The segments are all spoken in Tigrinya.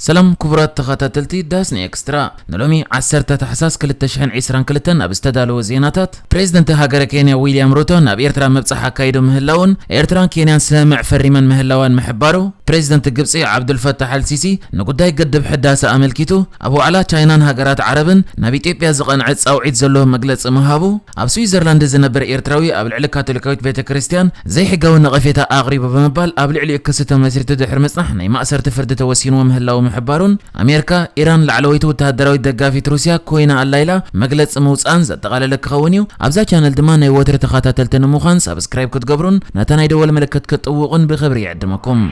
ሰላም ክቡራት ተኸታተልቲ ዳስኒ ኤክስትራ፣ ንሎሚ ዓሰርተ ታሕሳስ ክልተ ሽሕን ዕስራን ክልተን ኣብ ዝተዳለወ ዜናታት፣ ፕሬዝደንት ሃገረ ኬንያ ዊልያም ሩቶ ናብ ኤርትራ ምብጻሕ ኣካይዱ ምህላውን ኤርትራን ኬንያን ስምምዕ ፈሪመን ምህላዋን ምሕባሩ፣ ፕሬዝደንት ግብጺ ዓብዱልፈታሕ ኣልሲሲ ንጉዳይ ግድብ ሕዳሰ ኣመልኪቱ ኣብ ዋዕላ ቻይናን ሃገራት ዓረብን ናብ ኢትዮጵያ ዝቐንዐ ጻውዒት ዘለዎ መግለጺ ምሃቡ፣ ኣብ ስዊዘርላንድ ዝነብር ኤርትራዊ ኣብ ልዕሊ ካቶሊካዊት ቤተ ክርስቲያን ዘይሕጋዊ ነቐፌታ ኣቕሪቡ ብምባል ኣብ ልዕሊኡ ክሲ ተመስሪቱ ድሕሪ ምጽናሕ ናይ ማእሰርቲ ፍርዲ ተወሲንዎ ምህላው ምሕባሩን ኣሜሪካ ኢራን ላዕለወይቲ ወተሃደራዊት ደጋፊት ሩስያ ኮይና ኣላ ኢላ መግለጺ ምውጻእን ዘጠቓለለ ክኸውን እዩ። ኣብዛ ቻነል ድማ ናይ ወትሪ ተኸታተልቲ ንምዃን ሳብስክራይብ ክትገብሩን ነታ ናይ ደወል ምልክት ክትጥውቑን ብኽብሪ ይዕድመኩም።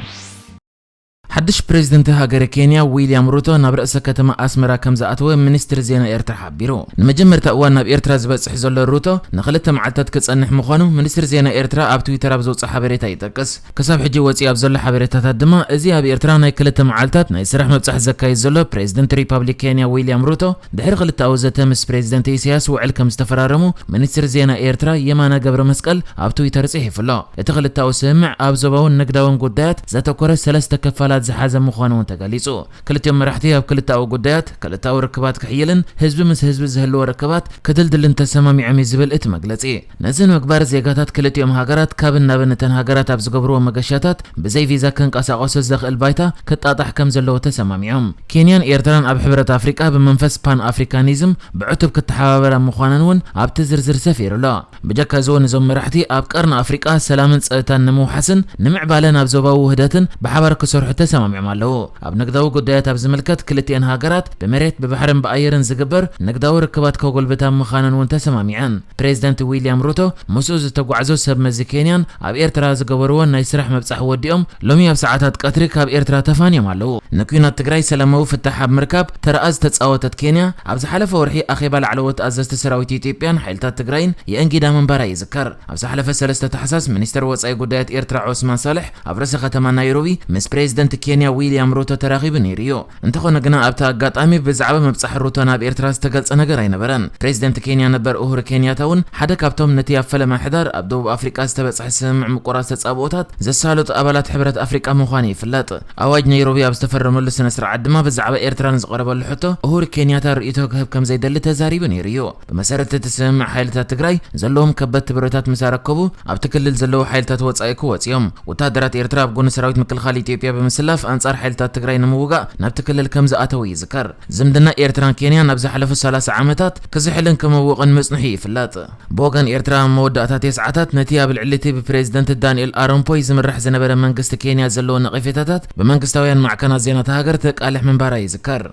ሓድሽ ፕሬዝደንት ሃገረ ኬንያ ዊልያም ሩቶ ናብ ርእሰ ከተማ ኣስመራ ከም ዝኣተወ ሚኒስትሪ ዜና ኤርትራ ሓቢሩ። ንመጀመርታ እዋን ናብ ኤርትራ ዝበጽሕ ዘሎ ሩቶ ንኽልተ መዓልታት ክጸንሕ ምዃኑ ሚኒስትሪ ዜና ኤርትራ ኣብ ትዊተር ኣብ ዘውጽኦ ሓበሬታ ይጠቅስ። ክሳብ ሕጂ ወጺኡ ኣብ ዘሎ ሓበሬታታት ድማ እዚ ኣብ ኤርትራ ናይ ክልተ መዓልታት ናይ ስራሕ ምብጻሕ ዘካይድ ዘሎ ፕሬዝደንት ሪፓብሊክ ኬንያ ዊልያም ሩቶ ድሕሪ ክልተኣዊ ዘተ ምስ ፕሬዝደንት ኢሳያስ ውዕል ከም ዝተፈራረሙ ሚኒስትሪ ዜና ኤርትራ የማነ ገብረ መስቀል ኣብ ትዊተር ጽሒፉ ኣሎ። እቲ ክልተኣዊ ስምምዕ ኣብ ዞባውን ንግዳውን ጉዳያት ዘተኮረ ሰለስተ ክፋላት ዝሓዘ ምዃኑ እውን ተገሊጹ። ክልቲኦም መራሕቲ ኣብ ክልተኣዊ ጉዳያት፣ ክልተኣዊ ርክባት ክሕይልን ህዝቢ ምስ ህዝቢ ዝህልዎ ርክባት ክድልድልን ተሰማሚዖም እዩ ዝብል እቲ መግለጺ። ነዚ ንምግባር ዜጋታት ክልቲኦም ሃገራት ካብን ናብን እተን ሃገራት ኣብ ዝገብርዎ መገሻታት ብዘይ ቪዛ ክንቀሳቐሱ ዘኽእል ባይታ ክጣጣሕ ከም ዘለዎ ተሰማሚዖም። ኬንያን ኤርትራን ኣብ ሕብረት ኣፍሪቃ ብመንፈስ ፓን ኣፍሪካኒዝም ብዕቱብ ክተሓባበራ ምዃነን እውን ኣብቲ ዝርዝር ሰፊሩ ኣሎ። ብጀካ እዚ እውን እዞም መራሕቲ ኣብ ቀርኒ ኣፍሪቃ ሰላምን ጸጥታን ንምውሓስን ንምዕባለ ናብ ዞባዊ ውህደትን ብሓባር ክሰርሑ ተሰማሚዖም ኣለዉ። ኣብ ንግዳዊ ጉዳያት ኣብ ዝምልከት ክልቲኤን ሃገራት ብመሬት ብባሕርን ብኣየርን ዝግበር ንግዳዊ ርክባት ከጎልብታ ምዃነን እውን ተሰማሚዐን። ፕሬዝደንት ዊልያም ሩቶ ምስኡ ዝተጓዕዞ ሰብ መዚ ኬንያን ኣብ ኤርትራ ዝገበርዎን ናይ ስራሕ ምብጻሕ ወዲኦም ሎሚ ኣብ ሰዓታት ቀትሪ ካብ ኤርትራ ተፋንዮም ኣለዉ። ንኲናት ትግራይ ሰላማዊ ፍታሕ ኣብ ምርካብ ተረኣ ዝተጻወተት ኬንያ ኣብ ዝሓለፈ ወርሒ ኣኼባ ላዕለዎት ኣዘዝቲ ሰራዊት ኢትዮጵያን ሓይልታት ትግራይን የእንጊዳ ምንባራ ይዝከር። ኣብ ዝሓለፈ ሰለስተ ታሕሳስ ሚኒስተር ወጻኢ ጉዳያት ኤርትራ ዑስማን ሳልሕ ኣብ ርእሰ ከተማ ናይሮቢ ምስ ፕሬዝደንት ኬንያ ዊልያም ሩቶ ተራኺቡ ነይሩ እዩ። እንተኾነ ግና ኣብቲ ኣጋጣሚ ብዛዕባ ምብጻሕ ሩቶ ናብ ኤርትራ ዝተገልጸ ነገር ኣይነበረን። ፕሬዝደንት ኬንያ ነበር ኡሁሩ ኬንያታ እውን ሓደ ካብቶም ነቲ ኣብ ፈለማ ሕዳር ኣብ ደቡብ ኣፍሪቃ ዝተበጽሐ ስምምዕ ምቁራጽ ተጻብኦታት ዘሳለጡ ኣባላት ሕብረት ኣፍሪቃ ምዃኑ ይፍለጥ። ኣዋጅ ናይሮቢ ኣብ ዝተፈረመሉ ስነ ስርዓት ድማ ብዛዕባ ኤርትራ ንዝቐረበሉ ሕቶ ኡሁሩ ኬንያታ ርእይቶ ክህብ ከም ዘይደሊ ተዛሪቡ ነይሩ እዩ። ብመሰረት እቲ ስምምዕ ሓይልታት ትግራይ ዘለዎም ከበድቲ ብረታት ምስ ኣረከቡ ኣብቲ ክልል ዘለዉ ሓይልታት ወጻኢ ክወጽኡ እዮም። ወተሃደራት ኤርትራ ኣብ ጎኒ ሰራዊት ምክልኻል ኢትዮጵያ ብምስላፍ ኣንጻር ሓይልታት ትግራይ ንምውጋእ ናብቲ ክልል ከም ዝኣተዉ ይዝከር። ዝምድና ኤርትራን ኬንያን ኣብ ዝሓለፉ ሰላሳ ዓመታት ክዝሕልን ክምውቕን ምጽንሑ ይፍለጥ። ብወገን ኤርትራ ኣብ መወዳእታ ተስዓታት ነቲ ኣብ ልዕሊ እቲ ብፕሬዝደንት ዳንኤል ኣረምፖይ ዝምራሕ ዝነበረ መንግስቲ ኬንያ ዘለዎ ነቐፌታታት ብመንግስታውያን ማዕከናት ዜና እታ ሃገር ተቃልሕ ምንባራ ይዝከር።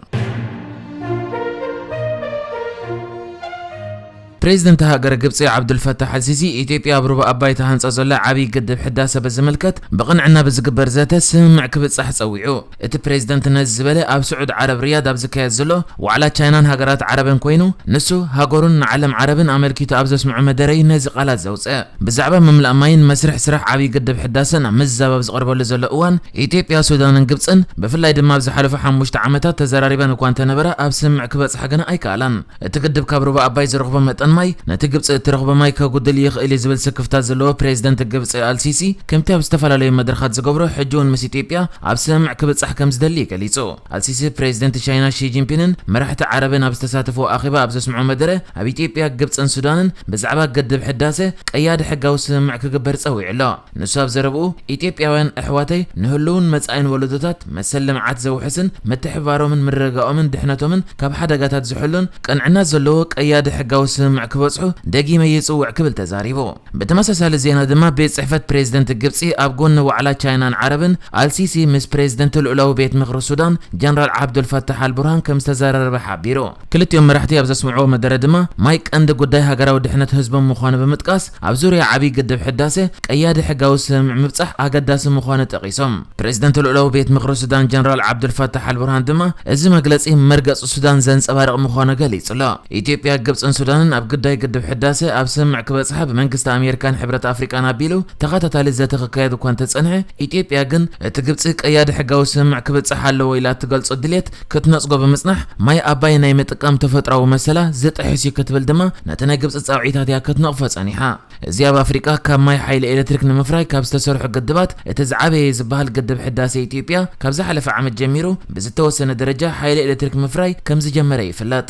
ፕሬዝደንት ሃገረ ግብጺ ዓብዱልፈታሕ ኣልሲሲ ኢትዮጵያ ኣብ ሩባ ኣባይ ተሃንጻ ዘሎ ዓብዪ ግድብ ሕዳሰ በዝምልከት ብቕንዕና ብዝግበር ዘተ ስምምዕ ክብጻሕ ጸዊዑ። እቲ ፕሬዝደንት ነዚ ዝበለ ኣብ ስዑድ ዓረብ ሪያድ ኣብ ዝካየድ ዘሎ ዋዕላ ቻይናን ሃገራት ዓረብን ኮይኑ ንሱ ሃገሩን ንዓለም ዓረብን ኣመልኪቱ ኣብ ዘስምዖ መደረይ ነዚ ቃላት ዘውጽአ። ብዛዕባ ምምላእ ማይን መስርሕ ስራሕ ዓብዪ ግድብ ሕዳሰን ኣብ ምዝዛብ ኣብ ዝቐርበሉ ዘሎ እዋን ኢትዮጵያ፣ ሱዳንን ግብጽን ብፍላይ ድማ ኣብ ዝሓለፉ ሓሙሽተ ዓመታት ተዘራሪበን እኳ እንተነበራ ኣብ ስምምዕ ክበጽሓ ግና ኣይከኣላን። እቲ ግድብ ካብ ሩባ ኣባይ ዝረኽቦ መጠን ማይ ነቲ ግብጺ እትረኽቦ ማይ ከጉድል ይኽእል እዩ ዝብል ስክፍታ ዘለዎ ፕሬዝደንት ግብጺ ኣልሲሲ ከምቲ ኣብ ዝተፈላለዩ መድረኻት ዝገብሮ ሕጂ እውን ምስ ኢትዮጵያ ኣብ ስምምዕ ክብጻሕ ከም ዝደሊ ገሊጹ። ኣልሲሲ ፕሬዝደንት ቻይና ሺ ጂንፒንን መራሕቲ ዓረብን ኣብ ዝተሳተፍዎ ኣኼባ ኣብ ዘስምዖ መደረ ኣብ ኢትዮጵያ፣ ግብጽን ሱዳንን ብዛዕባ ግድብ ሕዳሰ ቀያዲ ሕጋዊ ስምምዕ ክግበር ጸዊዑ ኣሎ። ንሱ ኣብ ዘረብኡ ኢትዮጵያውያን ኣሕዋተይ ንህልውን መጻኢን ወለዶታት መሰል ልምዓት ዘውሕስን ምትሕብባሮምን ምርግጋኦምን ድሕነቶምን ካብ ሓደጋታት ዝሕሉን ቅንዕና ዘለዎ ቀያዲ ሕጋዊ ስምምዕ ክበጽሑ ደጊመ ይጽውዕ ክብል ተዛሪቡ። ብተመሳሳሊ ዜና ድማ ቤት ጽሕፈት ፕሬዝደንት ግብጺ ኣብ ጎኒ ዋዕላ ቻይናን ዓረብን ኣልሲሲ ምስ ፕሬዝደንት ልኡላዊ ቤት ምኽሪ ሱዳን ጀነራል ዓብዱልፈታሕ ኣልቡርሃን ከም ዝተዘራረበ ሓቢሩ። ክልቲኦም መራሕቲ ኣብ ዘስምዕዎ መደረ ድማ ማይ ቀንዲ ጉዳይ ሃገራዊ ድሕነት ህዝቦም ምዃኑ ብምጥቃስ ኣብ ዙርያ ዓብዪ ግድብ ሕዳሰ ቀያዲ ሕጋዊ ስምምዕ ምብጻሕ ኣገዳሲ ምዃኑ ጠቒሶም። ፕሬዝደንት ልኡላዊ ቤት ምኽሪ ሱዳን ጀነራል ዓብዱልፈታሕ ኣልቡርሃን ድማ እዚ መግለጺ መርገጺ ሱዳን ዘንጸባርቕ ምዃኑ ገሊጹ ኣሎ። ኢትዮጵያ፣ ግብጽን ሱዳንን ኣብ ጉዳይ ግድብ ሕዳሰ ኣብ ስምምዕ ክበጽሓ ብመንግስቲ ኣሜሪካን ሕብረት ኣፍሪቃን ኣቢሉ ተኸታታሊ ዘተ ክካየድ እኳ እንተጸንሐ፣ ኢትዮጵያ ግን እቲ ግብጺ ቀያዲ ሕጋዊ ስምምዕ ክብጽሕ ኣለዎ ኢላ እትገልጾ ድሌት ክትነጽጎ ብምጽናሕ፣ ማይ ኣባይ ናይ ምጥቃም ተፈጥሮኣዊ መሰላ ዝጥሕስ እዩ ክትብል ድማ ነቲ ናይ ግብጺ ጻውዒታት እያ ክትነቕፎ ጸኒሓ። እዚ ኣብ ኣፍሪቃ ካብ ማይ ሓይሊ ኤሌክትሪክ ንምፍራይ ካብ ዝተሰርሑ ግድባት እቲ ዝዓበየ ዝበሃል ግድብ ሕዳሰ ኢትዮጵያ ካብ ዝሓለፈ ዓመት ጀሚሩ ብዝተወሰነ ደረጃ ሓይሊ ኤሌክትሪክ ምፍራይ ከም ዝጀመረ ይፍለጥ።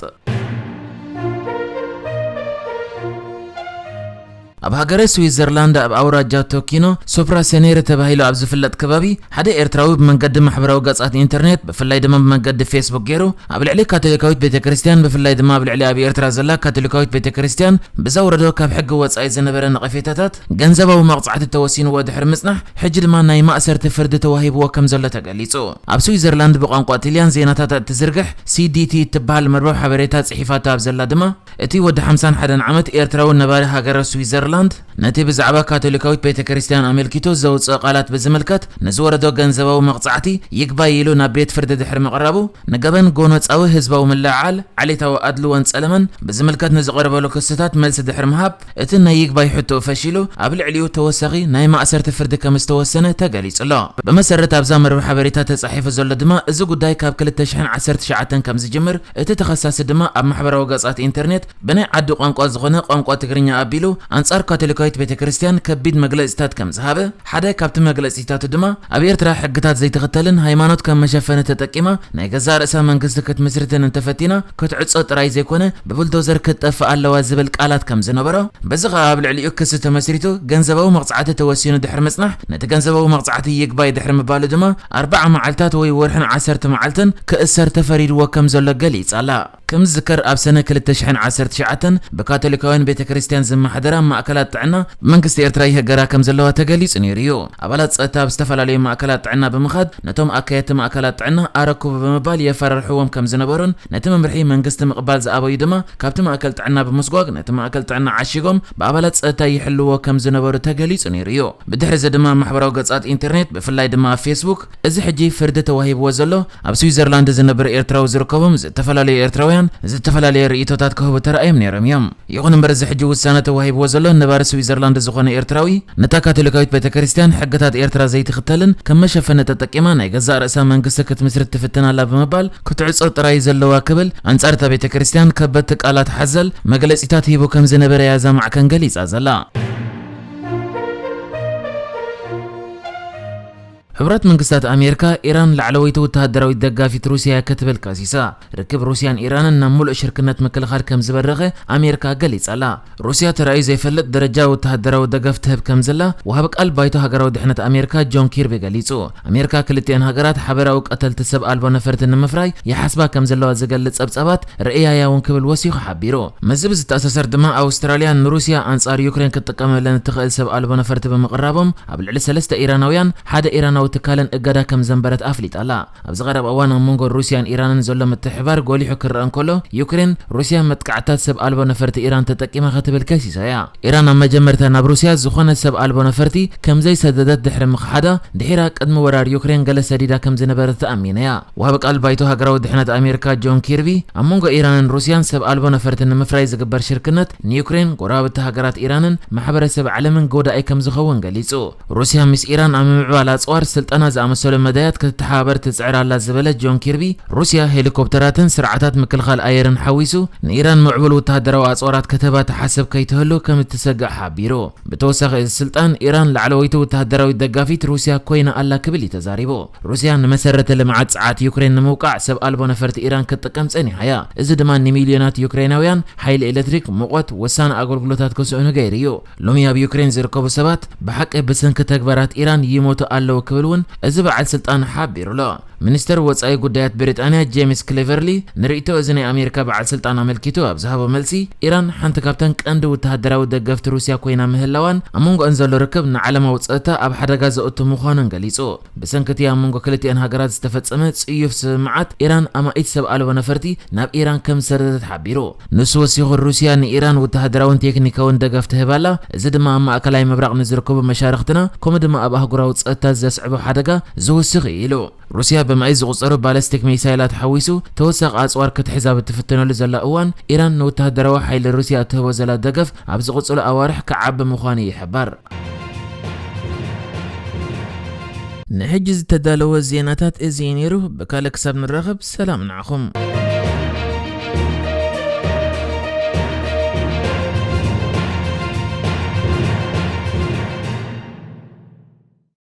ኣብ ሃገረ ስዊዘርላንድ ኣብ ኣውራጃ ቶኪኖ ሶፕራ ሰኔረ ተባሂሉ ኣብ ዝፍለጥ ከባቢ ሓደ ኤርትራዊ ብመንገዲ ማሕበራዊ ገጻት ኢንተርኔት ብፍላይ ድማ ብመንገዲ ፌስቡክ ገይሩ ኣብ ልዕሊ ካቶሊካዊት ቤተ ክርስቲያን ብፍላይ ድማ ኣብ ልዕሊ ኣብ ኤርትራ ዘላ ካቶሊካዊት ቤተ ክርስቲያን ብዘውረዶ ካብ ሕጊ ወጻኢ ዝነበረ ነቐፌታታት ገንዘባዊ መቕጻዕቲ ተወሲንዎ ድሕሪ ምጽናሕ ሕጂ ድማ ናይ ማእሰርቲ ፍርዲ ተዋሂብዎ ከም ዘሎ ተገሊጹ። ኣብ ስዊዘርላንድ ብቋንቋ ጥልያን ዜናታት እትዝርግሕ ሲዲቲ እትበሃል መርበብ ሓበሬታ ጽሒፋቶ ኣብ ዘላ ድማ እቲ ወዲ ሓምሳን ሓደን ዓመት ኤርትራዊ ነባሪ ሃገረ ስዊዘርላንድ ነቲ ብዛዕባ ካቶሊካዊት ቤተ ክርስቲያን ኣመልኪቱ ዘውጽኦ ቃላት ብዝምልከት ንዝወረዶ ገንዘባዊ መቕጻዕቲ ይግባይ ኢሉ ናብ ቤት ፍርዲ ድሕሪ ምቕራቡ ንገበን ጎነጻዊ ህዝባዊ ምልዕዓል፣ ዓሌታዊ ኣድልዎን ጸለመን ብዝምልከት ንዝቐረበሉ ክስታት መልሲ ድሕሪ ምሃብ እቲ ናይ ይግባይ ሕቶኡ ፈሺሉ ኣብ ልዕሊኡ ተወሳኺ ናይ ማእሰርቲ ፍርዲ ከም ዝተወሰነ ተገሊጹ ኣሎ። ብመሰረት ኣብዛ መርበብ ሓበሬታ ተጻሒፉ ዘሎ ድማ እዚ ጉዳይ ካብ ክልተ ሽሕን ዓሰርተ ትሽዓተን ከም ዝጅምር እቲ ተኸሳሲ ድማ ኣብ ማሕበራዊ ገጻት ኢንተርኔት ብናይ ዓዲ ቋንቋ ዝኾነ ቋንቋ ትግርኛ ኣቢሉ ኣንጻር ካቶሊካዊት ቤተ ክርስቲያን ከቢድ መግለጺታት ከም ዝሃበ፣ ሓደ ካብቲ መግለጺታቱ ድማ ኣብ ኤርትራ ሕግታት ዘይትኽተልን ሃይማኖት ከም መሸፈኒ ተጠቂማ ናይ ገዛእ ርእሳ መንግስቲ ክትምስርትን እንተፈቲና ክትዕጾ ጥራይ ዘይኮነ ብቡልዶዘር ክትጠፍእ ኣለዋ ዝብል ቃላት ከም ዝነበሮ፣ በዚ ኸኣ ኣብ ልዕሊኡ ክሲ ተመስሪቱ ገንዘባዊ መቕጻዕቲ ተወሲኑ ድሕሪ ምጽናሕ ነቲ ገንዘባዊ መቕጻዕቲ ይግባይ ድሕሪ ምባሉ ድማ ኣርብዓ መዓልታት ወይ ወርሕን ዓሰርተ መዓልትን ክእሰር ተፈሪድዎ ከም ዘሎ ገሊጻ ኣላ። ከም ዝዝከር ኣብ ሰነ ክልተ ሽሕን ዓሰርተ ትሽዓተን ብካቶሊካውያን ቤተ ክርስቲያን ዝመሓደራ ማእከላት ጥዕና ብመንግስቲ ኤርትራ ይህገራ ከም ዘለዋ ተገሊጹ ነይሩ እዩ። ኣባላት ጸጥታ ኣብ ዝተፈላለዩ ማእከላት ጥዕና ብምኻድ ነቶም ኣካየድቲ ማእከላት ጥዕና ኣረክቡ ብምባል የፈራርሕዎም ከም ዝነበሩን ነቲ መምርሒ መንግስቲ ምቕባል ዝኣበዩ ድማ ካብቲ ማእከል ጥዕና ብምስጓግ ነቲ ማእከል ጥዕና ዓሺጎም ብኣባላት ጸጥታ ይሕልዎ ከም ዝነበሩ ተገሊጹ ነይሩ እዩ። ብድሕሪ እዚ ድማ ኣብ ማሕበራዊ ገጻት ኢንተርኔት ብፍላይ ድማ ኣብ ፌስቡክ እዚ ሕጂ ፍርዲ ተዋሂብዎ ዘሎ ኣብ ስዊዘርላንድ ዝነብር ኤርትራዊ ዝርከቦም ዝተፈላለዩ ኤርትራውያን ዝተፈላለየ ርእይቶታት ክህቡ ተራእዮም ነይሮም እዮም። ይኹን እምበር እዚ ሕጂ ውሳነ ተዋሂብዎ ዘሎ ነባሪ ስዊዘርላንድ ዝኾነ ኤርትራዊ ነታ ካቶሊካዊት ቤተ ክርስቲያን ሕግታት ኤርትራ ዘይትኽተልን ከም መሸፈኒ ተጠቂማ ናይ ገዛእ ርእሳ መንግስቲ ክትምስርት ትፍትን ኣላ ብምባል ክትዕጾ ጥራይ ዘለዋ ክብል ኣንጻር እታ ቤተ ክርስቲያን ከበድቲ ቃላት ሓዘል መግለጺታት ሂቡ ከም ዝነበረ እያ እዛ ማዕከን ገሊጻ ዘላ። ሕቡራት መንግስታት ኣሜሪካ ኢራን ላዕለወይቲ ወተሃደራዊት ደጋፊት ሩስያ እያ ክትብል ከሲሳ። ርክብ ሩስያን ኢራንን ናብ ሙሉእ ሽርክነት ምክልኻል ከም ዝበረኸ ኣሜሪካ ገሊጻ ኣላ። ሩስያ ተራእዩ ዘይፈልጥ ደረጃ ወተሃደራዊ ደገፍ ትህብ ከም ዘላ ወሃቢ ቃል ባይቶ ሃገራዊ ድሕነት ኣሜሪካ ጆን ኪርቢ ገሊጹ። ኣሜሪካ ክልቲኤን ሃገራት ሓበራዊ ቀተልቲ ሰብ ኣልቦ ነፈርቲ ንምፍራይ ይሓስባ ከም ዘለዋ ዝገልጽ ጸብጻባት ርእያ እያ እውን ክብል ወሲኹ ሓቢሩ። ምስዚ ብዝተኣሳሰር ድማ ኣውስትራልያ ንሩስያ ኣንጻር ዩክሬን ክትጥቀመለን እትኽእል ሰብ ኣልቦ ነፈርቲ ብምቕራቦም ኣብ ልዕሊ ሰለስተ ኢራናውያን ሓደ ኢራናዊ ትካልን እገዳ ከም ዘንበረት ኣፍሊጣ ኣላ። ኣብዚ ቀረባ እዋን ኣብ መንጎ ሩስያን ኢራንን ዘሎ ምትሕባር ጎሊሑ ክረአ እንከሎ፣ ዩክሬን ሩስያ መጥቃዕታት ሰብ ኣልቦ ነፈርቲ ኢራን ተጠቂማ ክትብል ከሲሳ እያ። ኢራን ኣብ መጀመርታ ናብ ሩስያ ዝኾነ ሰብ ኣልቦ ነፈርቲ ከም ዘይሰደደት ድሕሪ ምኽሓዳ፣ ድሒራ ቅድሚ ወራር ዩክሬን ገለ ሰዲዳ ከም ዝነበረት ተኣሚና እያ። ወሃቢ ቃል ባይቶ ሃገራዊ ድሕነት ኣሜሪካ ጆን ኪርቢ፣ ኣብ መንጎ ኢራንን ሩስያን ሰብ ኣልቦ ነፈርቲ ንምፍራይ ዝግበር ሽርክነት ንዩክሬን፣ ጎረባብቲ ሃገራት ኢራንን ማሕበረሰብ ዓለምን ጎዳኢ ከም ዝኸውን ገሊጹ። ሩስያ ምስ ኢራን ኣብ ምምዕባል ኣጽዋር፣ ስልጠና ዝኣመሰሉ መዳያት ክትተሓባበር ትጽዕር ኣላ ዝበለ ጆን ኪርቢ፣ ሩስያ ሄሊኮፕተራትን ስርዓታት ምክልኻል ኣየርን ሓዊሱ ንኢራን ምዕቡል ወተሃደራዊ ኣጽዋራት ክትህባ ትሓስብ ከይትህሉ ከም እትሰግእ ሓቢሩ። ብተወሳኺ እዚ ስልጣን ኢራን ላዕለወይቲ ወተሃደራዊት ደጋፊት ሩስያ ኮይና ኣላ ክብል እዩ ተዛሪቡ። ሩስያ ንመሰረተ ልምዓት ጸዓት ዩክሬን ንምውቃዕ ሰብ ኣልቦ ነፈርቲ ኢራን ክትጥቀም ጸኒሓ እያ። እዚ ድማ ንሚልዮናት ዩክሬናውያን ሓይሊ ኤሌክትሪክ፣ ሙቐት፣ ወሳኒ ኣገልግሎታት ክስእኑ ገይሩ እዩ። ሎሚ ኣብ ዩክሬን ዝርከቡ ሰባት ብሓቂ ብሰንኪ ተግባራት ኢራን ይሞቱ ኣለዉ ክብል እውን እዚ በዓል ስልጣን ሓቢሩ ኣሎ። ሚኒስተር ወጻኢ ጉዳያት ብሪጣንያ ጄምስ ክሌቨርሊ ንርእይቶ እዚ ናይ ኣሜሪካ በዓል ስልጣን ኣመልኪቱ ኣብ ዝሃቦ መልሲ፣ ኢራን ሓንቲ ካብተን ቀንዲ ወተሃደራዊ ደገፍቲ ሩስያ ኮይና ምህላዋን ኣብ መንጎአን ዘሎ ርክብ ንዓለማዊ ጸጥታ ኣብ ሓደጋ ዘእቱ ምዃኑን ገሊጹ። ብሰንኪ እቲ ኣብ መንጎ ክልቲአን ሃገራት ዝተፈጸመ ጽዩፍ ስምምዓት፣ ኢራን ኣማኢት ሰብ ኣልቦ ነፈርቲ ናብ ኢራን ከም ዝሰደደት ሓቢሩ። ንሱ ወሲኹ፣ ሩስያ ንኢራን ወተሃደራውን ቴክኒካውን ደገፍ ትህብ ኣላ፣ እዚ ድማ ኣብ ማእከላይ ምብራቕ ንዝርከቡ መሻርኽትና ከምኡ ድማ ኣብ ኣህጉራዊ ጸጥታ ዘስዕቦ ሓደጋ ዝውስኽ እዩ ኢሉ። ሩስያ ብማይ ዝቑጸሩ ባለስቲክ ሚሳይላት ሓዊሱ ተወሳኺ ኣጽዋር ክትሕዝ ኣብ እትፍትነሉ ዘላ እዋን፣ ኢራን ንወተሃደራዊ ሓይሊ ሩስያ እትህቦ ዘላ ደገፍ ኣብ ዝቕጽሉ ኣዋርሕ ክዓቢ ምዃኑ ይሕበር። ንሕጂ ዝተዳለወ ዜናታት እዚ እዩ ነይሩ። ብካልእ ክሳብ ንራኸብ ሰላም ንዓኹም።